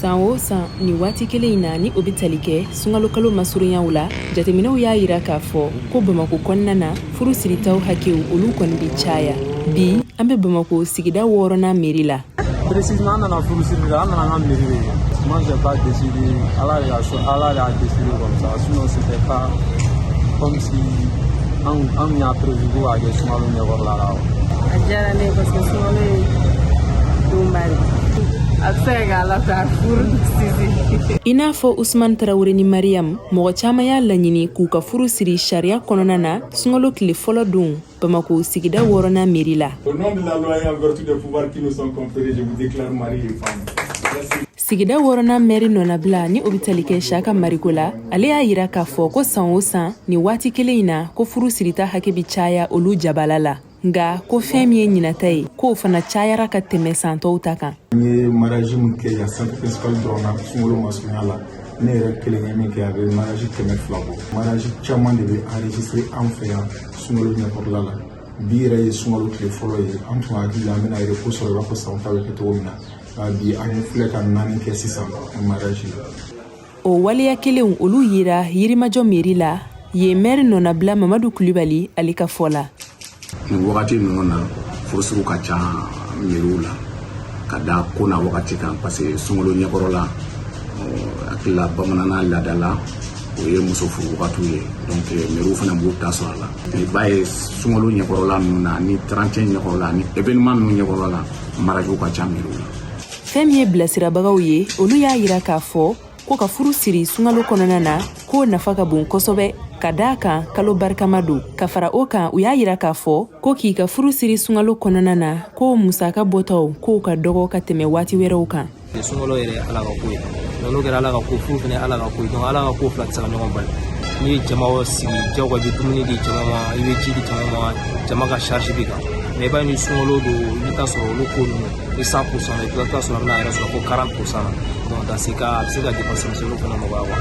San o san nin waati kelen in na, ni o bɛ tali kɛ sunkalokalo masurunyaw la, jateminɛw y'a yira k'a fɔ ko Bamakɔ kɔnɔna na, furu siritaw hakɛw olu kɔni bɛ caya. Bi an bɛ Bamakɔ sigida wɔɔrɔnan meri la. Précisément, an nana furusiri la, an nana an ka mairie de. Moi, j'ai pas décidé, Ala de y'a Ala de y'a décidé comme ça. Sinon, c'était pas comme si an y'a prévu ko k'a kɛ sunkalo ɲɛkɔrɔla la. A diyara ne ye parce que sunkalo ye donba de a bɛ se ka kɛ Ala fɛ a furu sisi. I n'a fɔ Usman Tarawele ni Mariam, mɔgɔ caman y'a laɲini k'u ka furu siri sariya kɔnɔna na sunkalo tile fɔlɔ don Bamako sigida wɔɔrɔnan mairie la. Au nom de la loi et en vertu des pouvoirs qui nous sont conférés, je vous déclare mari et femme. Merci. Sigida wɔɔrɔnan mɛri nɔnabila, ni o bɛ tali kɛ Saka Mariko la, ale y'a yira k'a fɔ ko san o san nin waati kelen in na, ko furu sirita hakɛ bɛ caya olu jabala la, nga ko fɛn min ye ɲinata ye, k'o fana cayara ka tɛmɛ san tɔw ta kan. N ye mariage min kɛ yan centre principal dɔrɔn na sunkalo masurunya la, ne yɛrɛ kelen ye min kɛ, a bɛ mariage 200 bɔ. Mariage caman de bɛ enregistré an fɛ yan sunkalo ɲɛkɔrɔla la. Bi yɛrɛ ye sunkalo tile fɔlɔ ye, an tun hakili la an bɛna repos sɔrɔ i b'a fɔ san ta bɛ kɛ cogo min na, nka bi an ye filɛ ka naani kɛ sisan mariage. O waleya kelenw olu yira Yirimajɔ mairie la yen, mɛri nɔnabila Mamadu Kulibali, ale ka fɔ la. Nin wagati ninnu na, furusiriw ka ca mairiew la ka da ko na wagati kan, parce que sunkalo ɲɛkɔrɔla, hakilila bamanana laada la, o ye muso furu wagatiw ye. Donc mairiew fana b'u ta sɔrɔ a la. I b'a ye sunkalo ɲɛkɔrɔla ninnu na ni 31 ɲɛkɔrɔla ni événement ninnu ɲɛkɔrɔla la, mariagew ka ca mairiew la. Fɛn min ye bilasirabagaw ye, olu y'a yira k'a fɔ ko ka furu siri sunkalo kɔnɔna na, k'o nafa ka bon kosɛbɛ, ka daa kan kalo barikama don. Ka fara o kan, u y'a yira k'a fɔ ko k'i ka furu siri sunkalo kɔnɔna na, k'o musaka bɔtaw k'o ka dɔgɔ ka tɛmɛ waati wɛrɛw kan. Sunkalo yɛrɛ Ala ka ko ye. Donc n'o kɛra Ala ka ko, furu fana Ala ka ko ye. Donc Ala ka ko fila tɛ se ka ɲɔgɔn bali. N'i ye jama sigi, jagoya i bɛ dumuni di jama ma, i bɛ ji di jama ma, jama ka charge b'i kan. Mais i b'a ye ni sunkalo don, i bɛ taa sɔrɔ olu ko ninnu ni 100% i bɛ taa sɔrɔ a bɛna yɛrɛ sɔrɔ fo 40% na. Donc dans ce cas, a bɛ se ka dépense misɛnninw fana nɔgɔya quoi.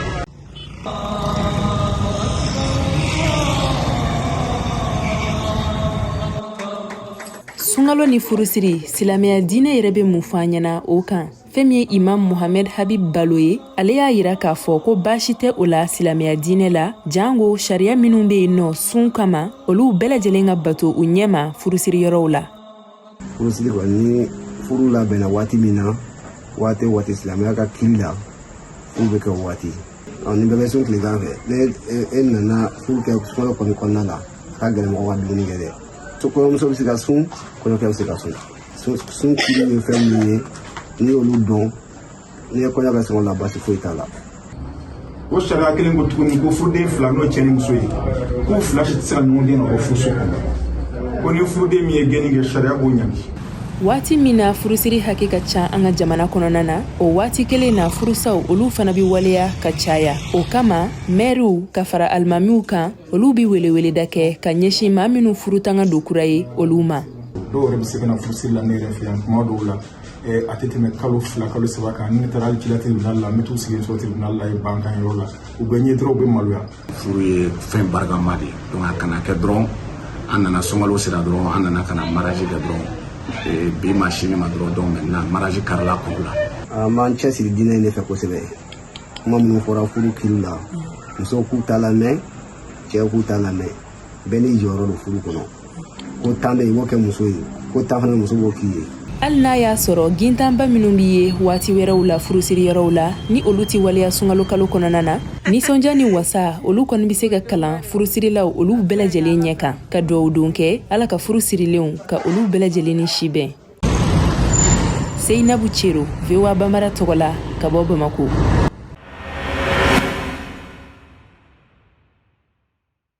Sunkalo ni furusiri, silamɛya diinɛ yɛrɛ bɛ mun fɔ an ɲɛna o kan? Fɛn min ye imam Mohamed Habib Balo ye, ale y'a yira k'a fɔ ko baasi tɛ o la silamɛya diinɛ la, jango sariya minnu bɛ yen nɔ sun kama, olu bɛɛ lajɛlen ka bato u ɲɛma furusiri yɔrɔw la. Furusiri kɔni, ni furu labɛnna waati min na, waati o waati silamɛya ka kiri la, furu bɛ kɛ o waati. Ni bɛɛ bɛ sun tilegan fɛ, ne e nana furu kɛ sunkalo kɔni kɔnɔna la, a ka gɛlɛn mɔgɔ ka dumuni kɛ dɛ. Kɔɲɔmuso bɛ se ka sun, kɔɲɔkɛ bɛ se ka sun. Sun kiri ye fɛn min ye, n'i y'olu dɔn, n'i ye kɔɲɔ kɛ sunkalo la, baasi foyi t'a la. O sariya kelen ko tuguni ko furuden fila, n'o ye cɛ ni muso ye, k'u fila si tɛ se ka ɲɔgɔn gɛn ka bɔ furuso kɔnɔ, ko ni furuden min ye gɛnni kɛ, sariya b'o ɲangi. Waati min na furusiri hakɛ ka ca an ka jamana kɔnɔna na, o waati kelen na furusaw olu fana bɛ waleya ka caya. O kama mɛriw ka fara alimamiw kan, olu bɛ weleweleda kɛ ka ɲɛsin maa minnu furutanga don kura ye olu ma. Dɔw yɛrɛ bɛ se ka na furusiri la ne yɛrɛ fɛ yan kuma dɔw la, a tɛ tɛmɛ kalo 2, kalo 3 kan. Ni ne taara hali ci la tribunal la, n bɛ t'u sigi sɔrɔ tribunal la yen bankan yɔrɔ la, u bɛ ɲɛ dɔrɔn, u bɛ maloya. Furu ye fɛn barikama de ye. Donc a kana kɛ dɔrɔn an nana sunkalo sera dɔrɔn, an nana ka na mariage kɛ dɔrɔn, bi ma sini ma dɔrɔn. Donc maintenant mariage karila kun la. An b'an cɛsiri diinɛ in de fɛ kosɛbɛ. Kuma minnu fɔra furu kiri la, musow k'u ta lamɛn, cɛw k'u ta lamɛn, bɛɛ n'i jɔyɔrɔ don furu kɔnɔ. Ko tan bɛ yen, i b'o kɛ muso ye, ko tan fana muso b'o k'i ye. Hali n'a y'a sɔrɔ gintanba minnu bɛ ye waati wɛrɛw la furusiri yɔrɔw la, ni olu tɛ waleya sunkalo kalo kɔnɔna na, nisɔndiya ni wasa olu kɔni bɛ se ka kalan furusirilaw olu bɛɛ lajɛlen ɲɛ kan, ka duwawu don kɛ Ala ka furu sirilenw ka olu bɛɛ lajɛlen ni si bɛn. Seyinabu Cero, VOA Bambara tɔgɔ la, ka bɔ Bamako.